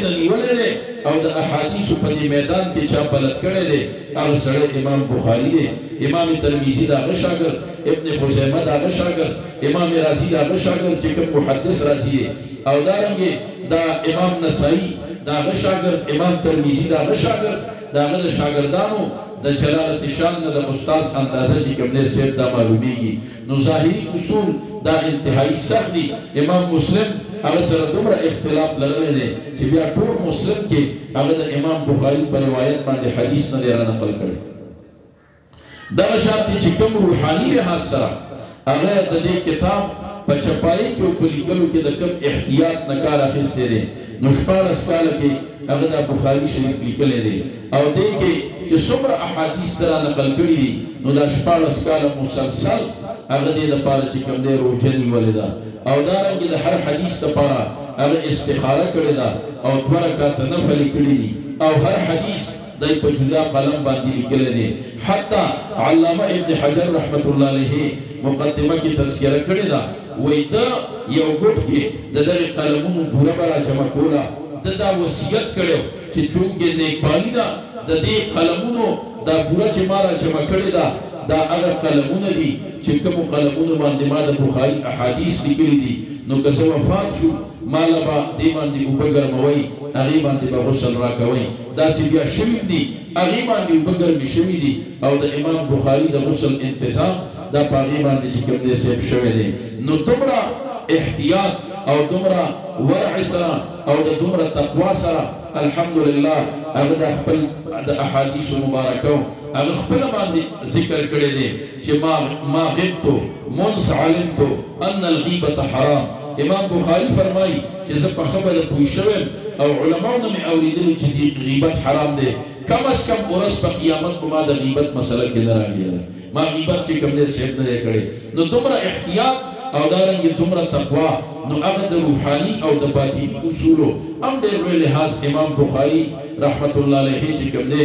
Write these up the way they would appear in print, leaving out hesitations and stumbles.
نه نیولی دی او د احادیثو په دې میدان کې چا بلد کړی دی هغه سړی امام بخاري دی. امام ترمذي د هغه شاګرد، ابن خزیمه د هغه شاګرد، امام رازي د هغه شاګرد چې کوم محدث رازي دی، او دارنګې دا امام نسائی د هغه شاګرد، امام ترمذي د هغه شاګرد، د هغه د شاګردانو د جلالت شان نه د استاد اندازه چې کوم دی صاحب دا معلومیږي. نو ظاهري اصول دا انتهایی سخت دي. امام مسلم هغه سره دومره اختلاف لرلی دی چې بیا ټول مسلم کې هغه د امام بخاري په روایت باندې حدیث نه دی را نقل کړی. دغه شان چې کوم روحاني لحاظ سره هغه د دې کتاب په چپایي کې او په لیکلو کې د کوم احتیاط نه کار اخیستی دی، نو 16 کاله کې هغه دا بخاري شریف لیکلی دی او دې کې چې څومره احادیث را نقل کړي دي نو دا 16 کاله مسلسل هغه دې دپاره چې کوم دی روژه نیولې ده، او دارنګې د هر حدیث دپاره هغه استخاره کړې ده او 2 رکعته نفل یې کړي دي، او هر حدیث دی په جدا قلم باندې لیکلی دی. حتی علامه ابن حجر رحمت الله علیه مقدمه کې تذکره کړې ده، وایي ده یو ګوټ کې د دغې قلمونو بوره به راجمع کوله، ده دا وصیت کړی چې چونکې نیکپالي ده د دې قلمونو دا بوره چې ما راجمع کړې ده دا هغه قلمونه دي چې کومو قلمونو باندې ما د بخاري احادیث لیکلي دي، نو که زه وفات شو ما له به دې باندې اوبه ګرموئ، هغې باندې به غسل راکوئ. داسې بیا شوي هم دي، هغې باندې اوبه ګرمې شوي دي او د امام بخاري د غسل انتظام دا په هغې باندې چې کوم دی صاحب شوی دی. نو دومره احتیاط او دومره ورع سره او د دومره تقوا سره الحمدلله هغه د خپل د احادیثو مبارکو هغه خپله باندې ذکر کړی دی چې ما غبت منذ علمت ان الغیبة حرام. امام بخاري فرمایي چې زه په ښه بده پوه شوی یم او علماو نه مې اورېدلي چې دې غیبت حرام دی، کم از کم ورځ په قیامت به ما د غیبت مسله کې نه راګېره، ما غیبت چې کوم دی صاحب نه دی کړی. نو دومره احتیاط او دارنګې دومره تقوا، نو هغه د روحاني او د باطني اصولو هم ډېر لوی لحاظ امام بخاري رحمت الله علیه چې کوم دی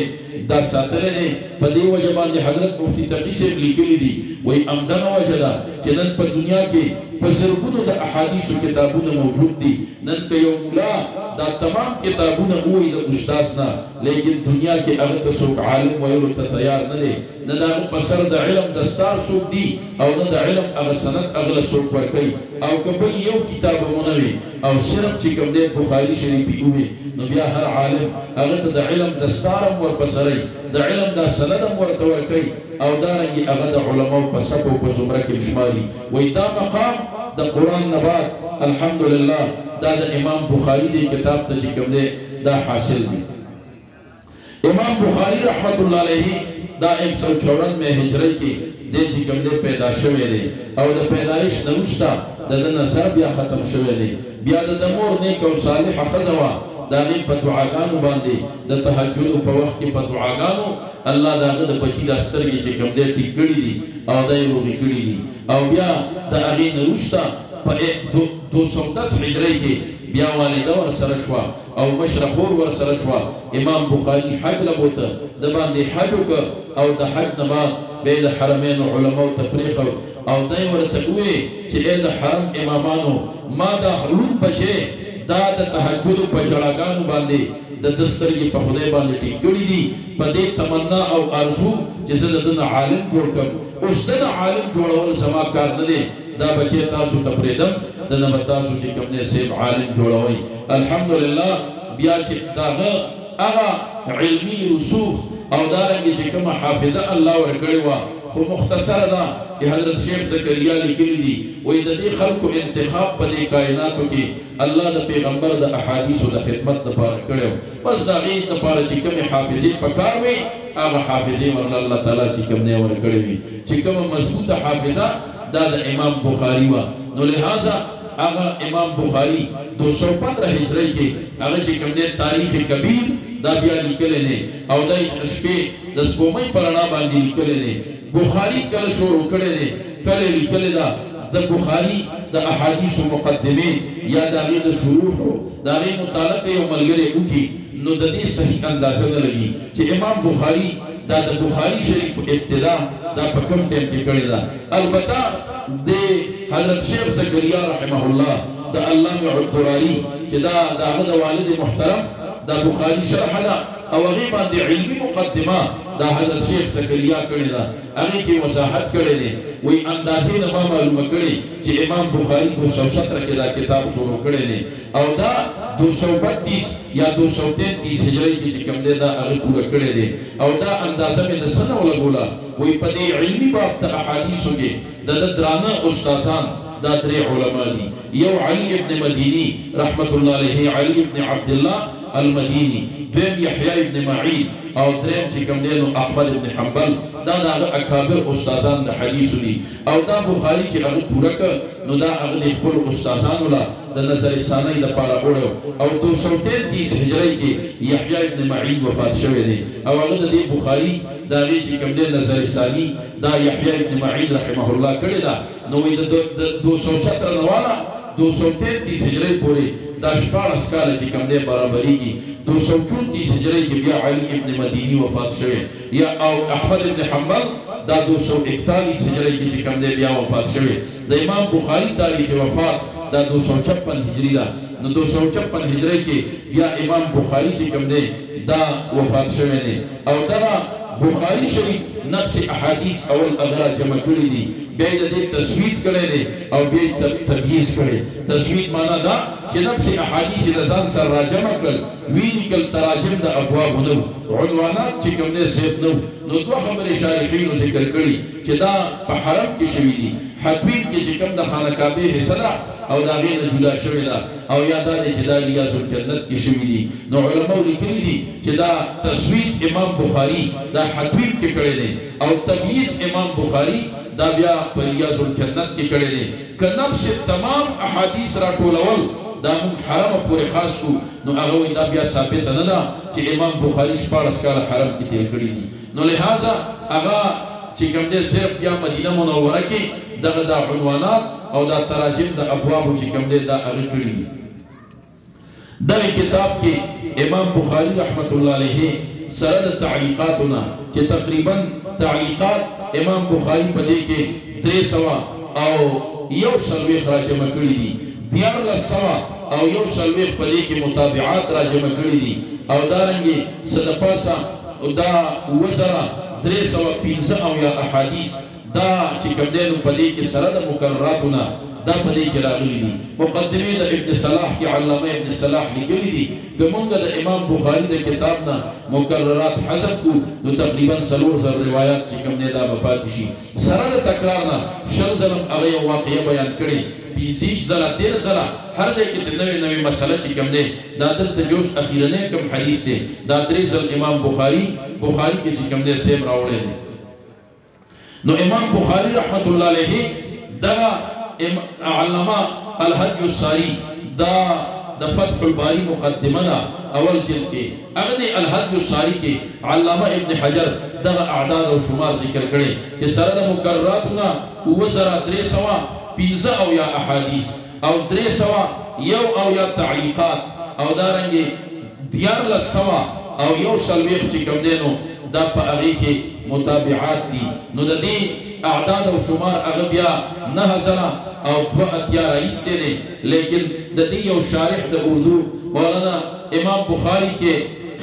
دا ساتلی دی. په دې وجه باندې حضرت مفتي تقي صاحب لیکلي دي، وایي همدغه وجه ده چې نن په دنیا کې په زرګونو د احادیثو کتابونه موجود دي، نن که یو ملا دا تمام کتابونه ووایي د استاذ نه، لیکن دنیا کې هغه ته څوک عالم ویلو ته تیار نه دی، نه د هغه په سر د علم دستار څوک دي او نه د علم هغه سند هغه له څوک ورکوي. او که بل یو کتاب هم ونه وي او صرف چې کوم دی بخاري شریفي ووي، نو بیا هر عالم هغه ته د علم دستار هم ورپسروي، د علم دا سند هم ورته ورکوي، او دارنګې هغه د علماو په صف او په زمره کې شماري. وایي دا مقام د قرآن نه بعد الحمدلله دا د امام بخاري دی کتاب ته چې کوم دی دا حاصل دی. امام بخاري رحمت الله علیه دا 194 هجري کې دی چې کوم دی پیدا شوی دی، او د پیدایش نه وروسته د ده نظر بیا ختم شوی دی. بیا د ده مور نیک او صالحه ښځه وه، د هغې په دعاګانو باندې د تهجدو په وخت کې په دعاګانو الله د هغه د بچي دا سترګې چې کوم دی ټیک کړي دي او دا یې روغې کړي دي. او بیا د هغې نه وروسته په 210 هجرۍ کې بیا والده ورسره شوه او مشره خور ورسره شوه. امام بخاري حج له بوته، د باندې حج وکړ او د حج نه بعد بیا یې د حرمینو علماو ته پرېښود او دا یې ورته وویل چې ای د حرم امامانو، ما دا ړوند بچی دا د تهجدو په ژړاګانو باندې د ده سترګې په خدای باندې ټینګ کړي دي، په دې تمنا او آرزو چې زه د ده نه عالم جوړ کړم. اوس د نه عالم جوړول زما کار نه دی، دا بچی تاسو ته پرېږدم، د نه به تاسو چې کوم دی صاحب عالم جوړوئ. الحمدلله بیا چې داغه هغه علمي رسوخ او دارنګې چې کومه حافظه الله ورکړې وه، خو مختصره ده چې حضرت شیخ زکریا لیکلي دي، وایي د دې خلکو انتخاب په دې کائناتو کې الله د پیغمبر د احادیثو د خدمت دپاره کړی، بس د هغې دپاره چې کومې حافظې پکار وي هغه حافظې ورله الله تعالی چې کوم دی ورکړې وي، چې کومه مضبوطه حافظه دا د امام بخاري وه. نو لهذا هغه امام بخاري 215 هجري کې هغه چې کوم دی تاریخ کبیر دا بیا لیکلی دی، او دا یې د شپې د سپوږمۍ په رڼا باندې لیکلی دی. بخاري کله شروع کړی دی، کله یې لیکلې ده. د بخاري د احادیثو مقدمې یا د هغې د شروحو د هغې مطالعه که یو ملګری وکړي نو د دې صحیح اندازه نه لګي چې امام بخاري دا د بخاري شریف ابتدا دا په کوم ټایم کې کړې ده. البته د حضرت شیخ زکریا رحمه الله د علامه الدراري چې دا د هغه د والد محترم د بخاري شرح ده او هغې باندې علمي مقدمه دا حضرت شیخ زکریا کړې ده، هغې کې وضاحت کړی دی. وایي اندازې نه ما معلومه کړې چې امام بخاري 217 کې دا کتاب شروع کړی دی او دا 232 یا 233 هجري کې چې کوم دی دا هغه پوره کړی دی. او دا اندازه مې د څه نه ولګوله؟ وایي په دې علمي باب د احادیثو کې د ده درانه استاذان دا درې علما دي. یو علي ابن مدیني رحمت الله علیه، علي ابن عبدالله المدیني، دویم یحیی ابن معین، او دریم چې کوم دی نو احمد ابن حنبل. دا د هغه اکابر استاذان د حدیثو دي. او دا بخاري چې هغه پوره کړ نو دا هغه د خپلو استاذانو له د نظر ثانۍ دپاره وړی او 233 هجرۍ کې یحیی ابن معین وفات شوی دی. او هغه د دې بخاري د هغې چې کوم دی نظر ثاني دا یحیی ابن معین رحمه الله کړې ده. نو وایي د 217 نه واله 233 هجرۍ پورې دا 16 کاله چې کوم دی برابرېږي. 234 هجرۍ کې بیا علي ابن مدیني وفات شوی یا او احمد ابن حنبل دا 241 هجرۍ کې چې کوم دی بیا وفات شوی. د امام بخاري تاریخ وفات دا 256 هجري ده. نو 256 هجرۍ کې بیا امام بخاري چې کوم دی دا وفات شوی دی. او دغه بخاري شریف نفس احادیث اول هغه جمع کړي دي، بیا یې د دې تسوید کړی دی او بیا یې تمییز کړی. تسوید معنا دا چې نفس احادیث یې د ځان سره راجمع کړل، ویې لیکل، تراجم د ابوابو نه وو، عنوانات چې کوم دی صرف نه وو. نو دوه خبرې شارحینو ذکر کړي چې دا په حرم کې شوي دي، حتویم کې چې کوم د خانه کعبې حصه ده او د هغې نه جدا شوې ده، او یا دا دی چې دا ریاض الجنت کې شوي دي. نو علماو لیکلي دي چې دا تسوید امام بخاري دا حتویم کې کړی دی او تمییز امام بخاري دا بیا په ریاض الجنت کې کړی دی. که نفس تمام احادیث راټولول دا موږ حرمه پورې خاص کړو نو هغه وایي دا بیا ثابته نه ده چې امام بخاري 16 کاله حرم کې تېر کړي دي. نو لهذا هغه چې کوم دی صرف بیا مدینه منوره کې دغه دا عنوانات او دا تراجم د ابوابو چې کوم دی دا هغه کړي دي. دغه کتاب کې امام بخاري رحمت الله علیه سره د تعلیقاتو نه چې تقریبا تعلیقات امام بخاري په دې کې 341 راجمع کړي دي، 1341 په دې کې متابعات راجمع کړي دي، او دارنګې څه د پاسه دا 7375 احادیث دا چې کوم دی نو په دې کې سره د مکرراتو نه دا په دې کې راغلي دي. مقدمې د ابن صلاح کې علامه ابن صلاح لیکلي دي که مونږ د امام بخاري د کتاب نه مکررات حذف کړو نو تقریبا 4000 روایات چې کوم دی دا به پاتې شي. سره د تکرار نه 20 ځله هغه یو واقعه بیان کړې، 25 ځله 13 ځله هر ځای کې نوې نوې مسله چې کوم دی دا دلته جوز اخیرنی کوم حدیث دی دا 3 ځل امام بخاري کې چې کوم دی سیم راوړی دی. نو امام بخاري رحمت الله علیه دغه علامه الحج الساری دا د فتح الباری مقدمه ده اول جلد کې هغه د الحج الساری کې علامه ابن حجر دغه اعداد او شمار ذکر کړي چې سره د مکرراتو نه 7375 احادیث او 301 تعلیقات او دارنګې 1341 چې کوم دی نو دا په هغې کې متابعات دي. نو د دې اعداد او شمار هغه بیا 9082 راایستی دی. لیکن د دې یو شارح د اردو مولانا امام بخاري کې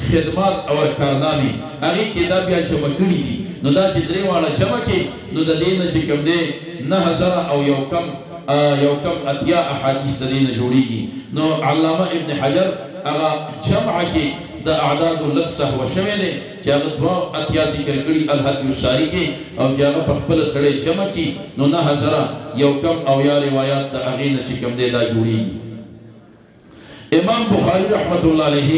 خدمات اور کارنامې هغې کې دا بیا جمع کړي دي. نو دا چې درې واړه جمع کړي نو د دې نه چې کوم دی 9080 احادیث د دې نه جوړېږي. نو علامه ابن حجر هغه جمع کې د اعدادو لږ سهوه شوی دی چې هغه 82 ذکر کړي الحج الساري کې، او چې هغه په خپله سړی جمع کړي نو 9080 روایات د هغې نه چې کوم دی دا جوړېږي. امام بخاري رحمت الله علیه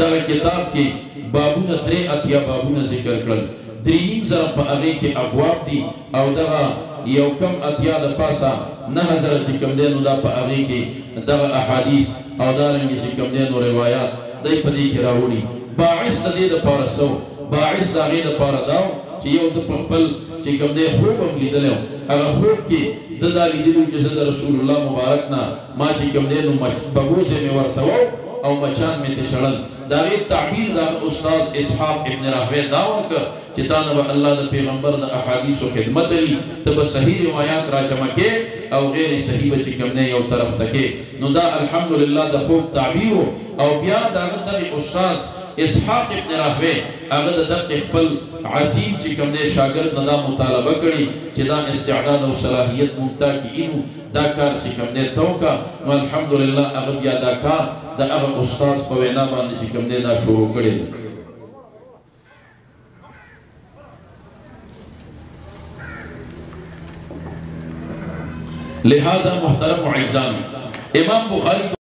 دغه کتاب کې بابونه 83 بابونه ذکر کړل، 3,500 په هغې کې ابواب دي، او دغه 80 د پاسه 9000 چې کوم دی نو دا په هغې کې دغه احادیث او دارنګې چې کوم دی نو روایات دی په دې کې راوړي. باعث د دې دپاره څه و؟ باعث د هغې دپاره دا و چې یو ده په خپل چې کوم دی خوب هم لیدلی و، هغه خوب کې ده دا لیدلي وو چې زه د رسول الله مبارک نه ما چې کوم دی نو بګوزی مې ورته وو او مچان مې ترې شړل. د هغې تعبیر د هغه استاذ اسحاق ابن راهوی دا ورکړ چې تا نه به الله د پیغمبر د احادیثو خدمت لري، ته به صحیح روایات راجمع کې او غیر صحیح به چې کوم دی یو طرف ته کې. نو دا الحمدلله د خوب تعبیر او بیا د هغه دغې استاد اسحاق ابن راهوی هغه د دقې خپل عظیم چې کوم دی شاګرد نه دا مطالبه کړې چې دا استعداد او صلاحیت مونږ تا کې اینو دا کار چې کوم دی ته وکړه. نو الحمدلله هغه بیا دا کار د هغه استاد په وینا باندې چې کوم دی دا شروع کړی دی. لہذا محترم عزیزان، امام بخاری